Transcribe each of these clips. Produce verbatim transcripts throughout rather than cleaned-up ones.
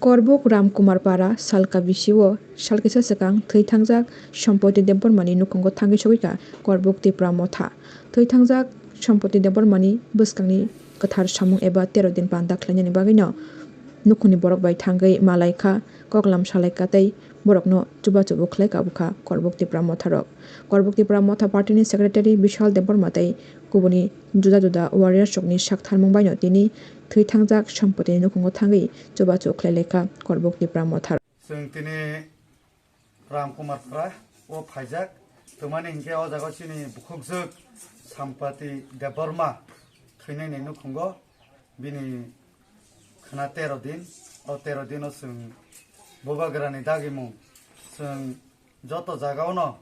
Korbuk Ramkumar Para salka bisio salkisa swkang thwi thangjak Sompoti Debbarmani nukhungo thangwi sogwikha Korbuk Tipra Motha. Thwi thangjak Sompoti Debbarmani bwskangni kwthar samung eba tero din panda khlainani bagwino nukhungni borok bai thangwi malaikha, koklam salaikha tei borokno chubachu bo khlai kabukha Korbuk Tipra Motharok. Korbuk Tipra Motha Party ni Secretary Bishal Debbarma tei kubuni juda juda warriors rokni sak tharmung baino tini thwi thangjak Sompotini nukhungo thangwi chubachu khlai laikha Korbuk Tipra Motharok. Chwng tini Ram Kumar Para o phaijak, twmani hinkhe o jaga chini bukhukjwk Sampati Debbarma thwinani nukhungo bini khwna tero din. O tero dino chwng bubagrani dagimung chwng joto jagao no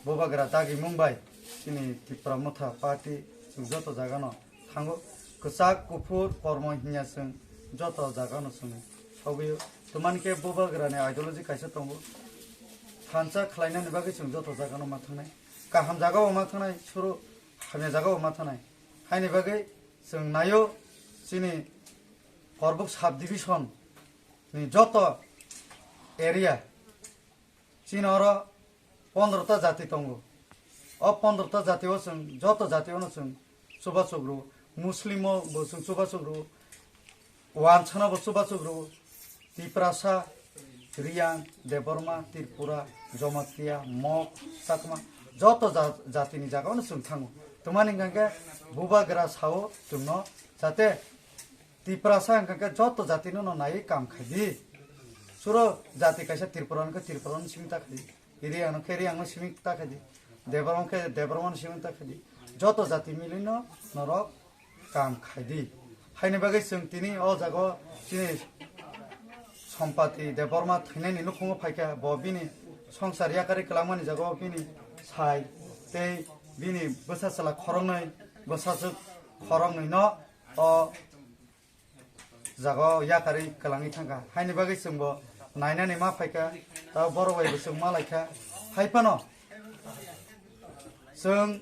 bubagra dagimung bai chini Tipra Motha Party chwng joto jagano thango. Kwchak kuphur kormo hinya chwng joto jagano chwng sogwio. Twmani khe bubagrani ideology kaisa tongo. Thansa khlainani bagwi chwng joto jagano ma thangnai. Kaham jagao ma thangnai, suru hamya jagao ma thangnai. Haini bagwi chwng naio chini Korbuk subdivision ni joto area, chini oro pondro ta jati tongo. O pondro ta jati o chwng joto jati o no chwng chubachuk rwo. Muslim o bo chwng chubachuk rwo. Wansana bo chubachuk rwo. Tiprasa, Riyang, Debbarma, Tripura, Jamatia, Mok, Chakma, joto ja-, jatini jaga o no chwng thango. Twmani hwnkha khe bubagra sao chwngno jate Tiprasa hwnkha khe joto jatino no naiwi kam khai di. Suro jati kaisa Tripura hwnkhe Tripura no simi ta khai di. Riyang no khe Riyang no simi ta khai di. Debbarma khe Debbarma no simi ta khai di. Joto jati mili no norok kam khai di. Haini bagwi chwng tini o jaga chini Sompati Debbarma thwinani nukhungo phaikha, bo bini songsar yakarwi kwlangmani jaga o bini sai tei bini bwsa chwla khoroknwi, bwsajwk khoroknwi no o jaga o yakarwi kwlangwi thangkha. Haini bagwi chwngbo nainani ma phaikha, tei borok bai bo chwng ma laikha. Hai phano chwng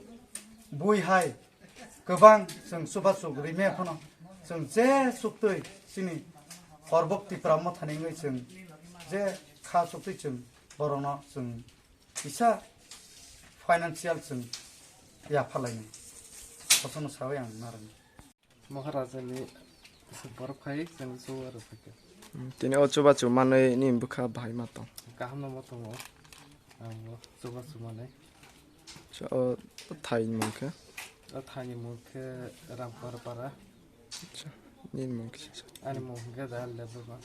bui hai kwbang chwng chubachuk rimaya phano chwng je chuktwi chini Korbuk Tipra Mothani wngwi chwng je kha chuktwi chwng borokno chwng kisa financial chwng yapharlainai. Kosono sawi ang narwknai. Maharajani borok phai chwng chuwa rw phaikha. Hmm, tini o chubachu manwi ni bwkha bahai ma tong. Kaham no ma tongo. Ang bo chubachu manwi. Cha o thai ni mung khe? O thai ni mung khe Ramkar Para. Acha, nini mung khe sisa. Ani mung khe Dayal Debbarma.